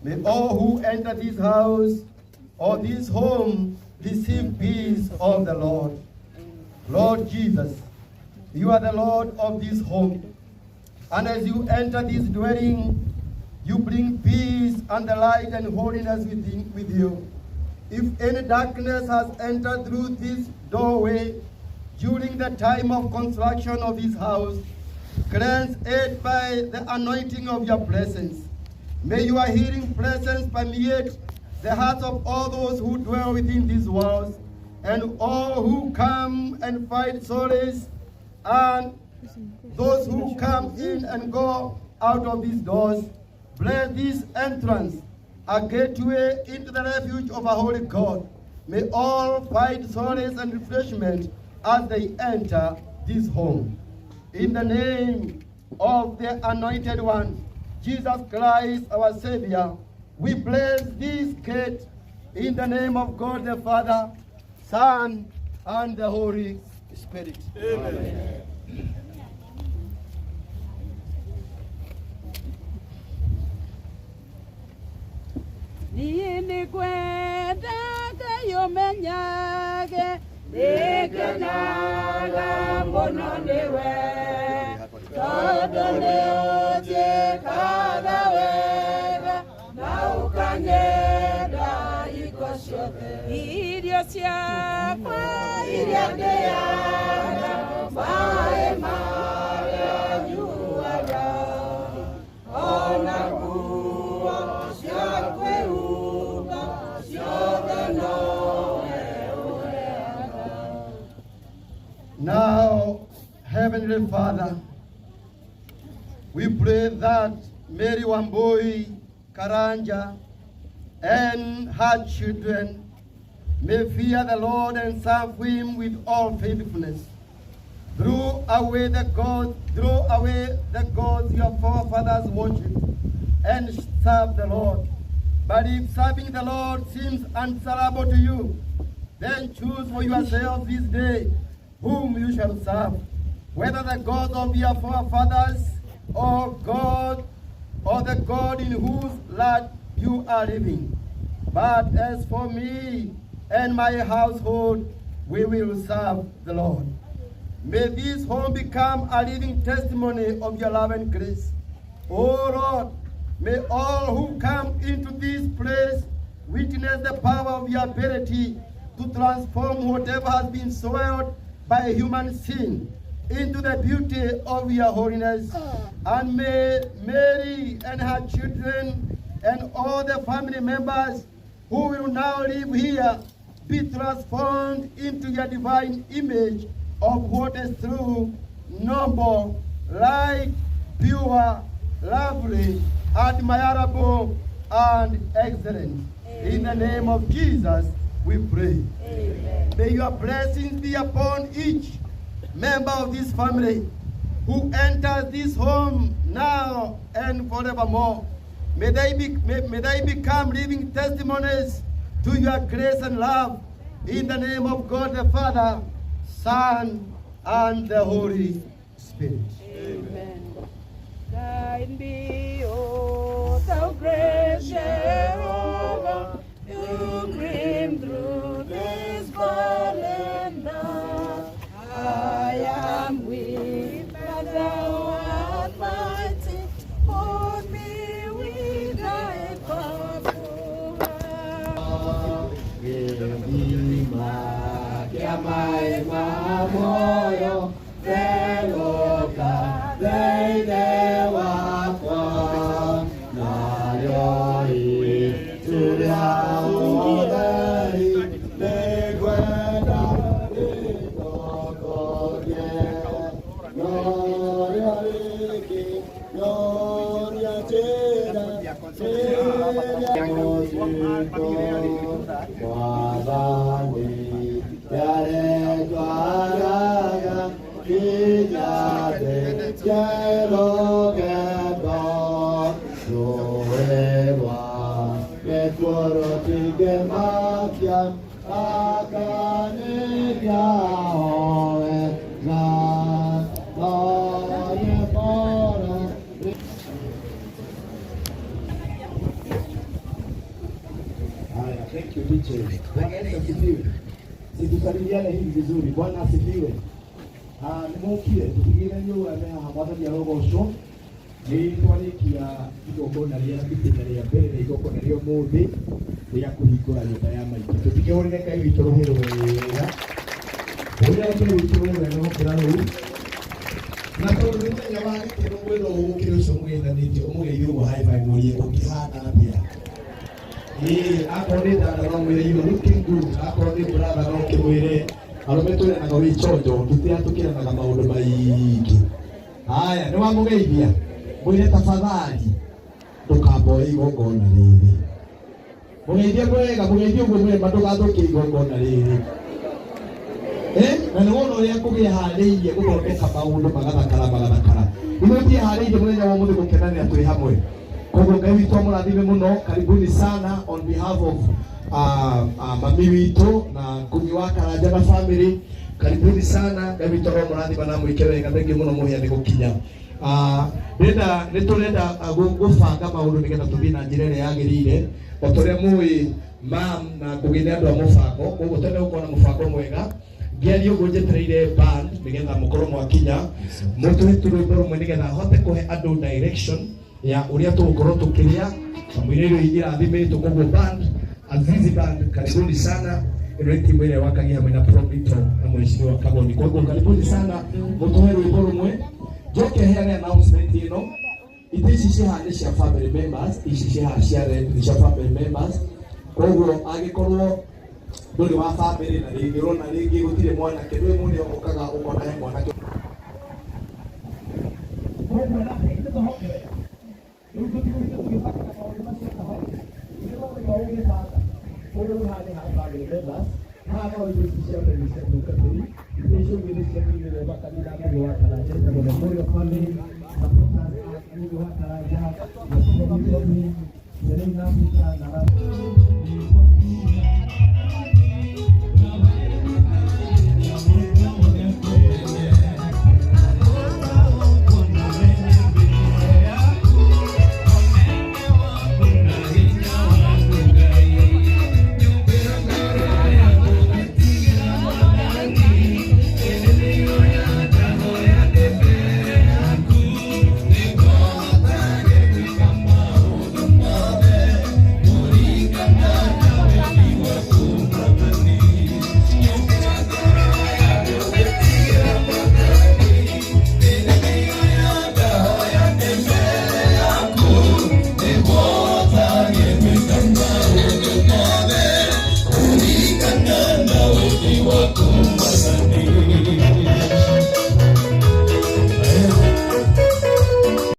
May all who enter this house or this home receive peace of the Lord. Lord Jesus, you are the Lord of this home. And as you enter this dwelling, you bring peace and the light and holiness with you. If any darkness has entered through this doorway during the time of construction of this house, cleanse it by the anointing of your presence. May your healing presence permeate the hearts of all those who dwell within these walls, and all who come and find solace, and those who come in and go out of these doors. Bless this entrance, a gateway into the refuge of a holy God. May all find solace and refreshment as they enter this home. In the name of the Anointed One, Jesus Christ, our Savior, we bless this gate in the name of God the Father, Son, and the Holy Spirit. Amen. Niĩ nĩngwenda Ngai ũmenyage nĩngenaga mũno nĩwe tondũ nĩũnjĩkaga wega na ũkanyenda hingo ciothe. Irio ciakwa iria ndĩaga, maĩ marĩa nyuaga, ona nguo cia kwĩhumba ciothe nowe ũheaga. Now, Heavenly Father, we pray that Mary Wambui Karanja and her children may fear the Lord and serve him with all faithfulness. Throw away the gods, throw away the gods your forefathers worshipped, and serve the Lord. But if serving the Lord seems answerable to you, then choose for yourselves this day whom you shall serve, whether the God of your forefathers or God or the God in whose land you are living. But as for me and my household, we will serve the Lord. May this home become a living testimony of your love and grace. O Lord, may all who come into this place witness the power of your ability to transform whatever has been soiled by human sin into the beauty of your holiness. And may Mary and her children and all the family members who will now live here be transformed into your divine image of what is true, noble, right, pure, lovely, admirable, and excellent. In the name of Jesus, we pray. Amen. May your blessings be upon each member of this family who enters this home now and forevermore. May they become living testimonies to your grace and love. In the name of God the Father, Son, and the Holy Spirit. Amen. Guide me, O thou great Jehovah, who came through this fallen night. I am weak, but thou art mighty. Hold me with thy powerful hand. Gĩthima kĩa maĩ ma muoyo therũka thĩinĩ wakwa narĩo itu rĩa ũtheri nĩngwenda rĩtongorie norĩo rĩngĩ noria njĩra ĩrĩa mũtitũ Mwathani nĩarĩtwaraga nginya thĩ rũgendo rũĩ rwa gĩkuũ rũtingĩmakia akanĩria wega no nĩ bora. Thank you DJ. Bwana Yesu asifiwe. Situsalimiane hivi vizuri. Bwana asifiwe. Ah, nĩmũkire tũtigĩre nyũra haha mwathani arogocwo. Nĩ twarĩkia igongona rĩa itĩna rĩa mbere rĩa igongona rĩa ũmũthĩ rĩa kũhingũra nyũmba ya maitũ. Tũtikĩhũrĩre Ngai witũ rũhĩ rwega. Hũrĩra Ngai witũ rũhĩ rwega gũkĩra rũu. Na tondũ nĩ mũthenya wa gĩkeno mwena ũgũkĩra ũcio mũgeithanĩtie ũmũgeithie ũguo high five mũrie ũkĩhana atĩa. Ĩĩ, akorwo nĩ dada no mwĩre you looking good, akorwo nĩ brother no ũkĩmwĩre arũme twĩranaga wĩ chonjo, tũtiratũkĩranaga maũndũ maingĩ. Haya, nĩ wamũgeithia mwĩre tafadhali ndũkamboe igongona rĩrĩ. Mũgeithie wega, mũgeithie ũguo mwĩre ndũgathũkie igongona rĩrĩ. Eh, na nĩ wona ũrĩa kũgĩa harĩirie gũthondeka maũndũ magathakara magathakara. Ithuĩ tieharĩirie mũthenya wa ũmũthĩ gũkenanĩra twĩ hamwe. Koguo Ngai witũ amũrathime mũno. Karibuni sana on behalf of mami witũ na Ngũgĩ wa Karanja na family. Karibuni sana. Ngai witũ aromũrathima na amwĩke wega. Thengiũ mũno mũhĩa nĩ gũkinya. Ndĩrenda nĩ tũrenda gũbanga maũndũ nĩgetha tũthiĩ na njĩra ĩrĩa yagĩrĩire. O ta ũrĩa mũĩ mam na Ngũgĩ nĩ andũ a mũbango, koguo twenda gũkorwo na mũbango mwega. Ngĩaria ũguo njetereire band nĩgetha mũkorwo mwakinya mũtũhe rwĩmbo rũmwe nĩgetha hote kũhe andũ direction ya ũrĩa tũgũkorwo tũkĩrĩa kamũira irio irathimĩtwo. Koguo band, Azizi Band, karibuni sana. Ĩno nĩ timu ĩrĩa wakagia hamwe na Promito na mheshimiwa Kaboni. Koguo karibuni sana, mũtũhe rwĩmbo rũmwe njoke heane announcement ĩno. Itĩ ici ciĩ haha nĩ cia family members, ici ciĩ haha cia red nĩ cia family members. Koguo angĩkorwo ndũrĩ wa family na rĩngĩ ũrona rĩngĩ gũtirĩ mwanake, ndũĩ mũndũ ũkaga ũkona he mwanake. Koguo na tũhoke wega. Rĩu tũtigũtinda tũgĩbanga maũndũ macio kahora. Nĩ wega ũgĩbanga. Koguo rĩu haha nĩ ha family members. Haha no indo ici cia mbere cia tungatĩri. Itĩ icio ingĩ nĩ cia mũinĩre wa kanitha Ngũgĩ wa Karanja ĩtagwo Memorial Family Supporters a Ngũgĩ wa Karanja na Tommy, Serena Peter na